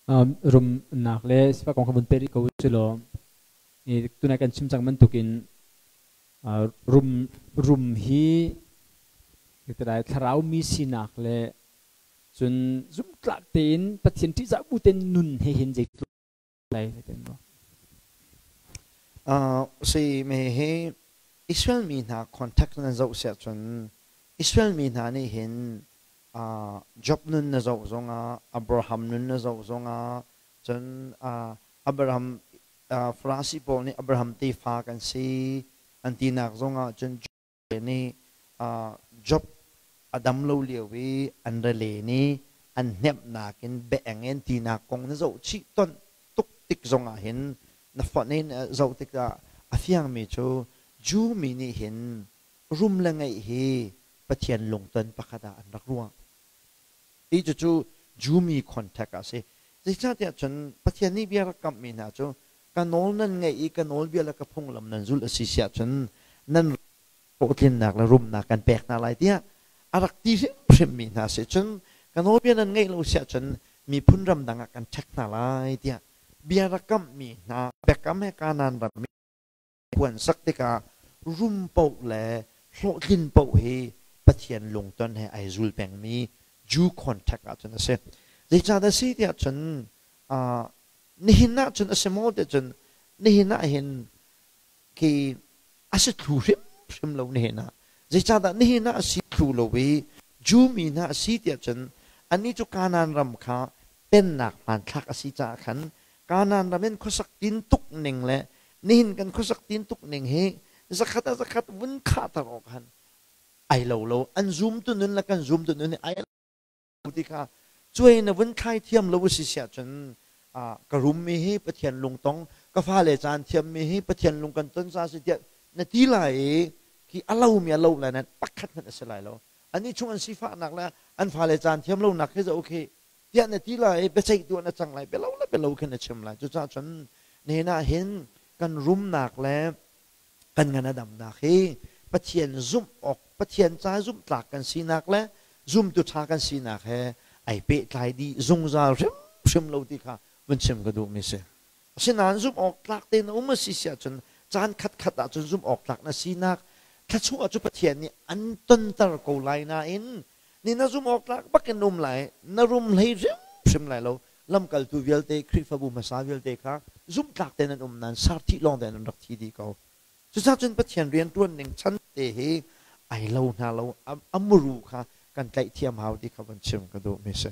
Rumnak le sifak kong kha vun peh rih ko usih law tunai kan chim cang bantukin rum rum hi thlarau mi sinak le cun zumhtlak tein Pathian ṭihzah bu tein nun he hin zeitluk lai ten maw? Si me hi Israel mi hna contact nan zoh siah cun Israel mi hna nih hin Job nun na zoh zongah Abraham nun na zoh zongah cun Abraham Farasi pawl nih Abraham tefa kan si an tinak zongah cun nih Job a dam lo lio i an ra len i an hnemhnak in biaeng in tinak kong na zoh chih ton tuk tik zongah hin na fonh in zoh tikah a fiangmi cu Jew mi nih hin rum le ngeih hi Pathian lungton pakhat ah an rak ruah. Hi cucu Jew mi contact ah a si. Zeicahtiah cun Pathian nih bia rak kamhmi hna cu ka nawl nan ngaih i ka nawlbia le ka phunglam nan zulh a si siah cun nan hlawhtlinnak le rumnak kan pek hna lai tiah a rak ti hrimhrimmi hna si cun ka nawlbia nan ngaih lo siah cun miphun ramdang ah kan ṭhek hna lai tiah bia rak kamhmi hna biakam he Kanaan ram puan sak tikah rum paoh le hlawhtlin paoh hi Pathian lungton he ai zul pengmi Jew contact ah cun a si. Zeicahdah si tiah cun nihin ah cun a si maw tiah cun nihin ah hin khi a si thlu hrimhrim lo nihin ah. Zeicahdah nihin ah a si thlu lo i Jew mi hna a si tiah cun annih cu Kanaan ram kha pennak hmanthlak a si caah khan Kanaan ram in khuasak tin tuk ning le nihin kan khuasak tin tuk ning hi zakhat ah zakhat vun khahter awk han ai lo lo. An zum tu nun le kan zum tu nun hi ai lo ti kha cuai na vun thlai thiam lo si siah cun ka rum mi hi Pathian lungtong, ka fale caan thiam mi hi Pathian lung kan ton sa si tiah na ti lai i khi a lo mi a lo lai nan pakhat hmanh a si lai lo. Ani chung an sifahnak le an fale caan thiam lo nak hi za okay tiah na ti lai i biaceih tu na cang lai, bialo le bialo khin na chim lai. Cucaah cun nihin ah hin kan rumnak le kan ngan a damnak hi Pathian zumh awk, Pathian ca zumhtlak kan sinak le zumtu ṭha kan sinak he ai pehtlai dih zungzal hrimhrim lo ti kha vun chim ka duhmi si. Asinain zumh awk tlak tein na um a si si ahcun caan khatkhat ahcun zumh awk tlak na sinak thluachuah cu Pathian nih an tonter ko lai nain ni na zumh awk tlak bak in um lai, na rum hlei hrimhrim lai lo. Lamkaltu vialte, Khrihfabu hmasa vialte kha zumhtlak tein an um nain sarthih lawng tein an rak thi dih ko. Cucaah cun Pathian rianṭuan ning chan te hi ai lo hna lo, a muru kha kan tlaih thiam hau ti kha van chim ka duhmi si.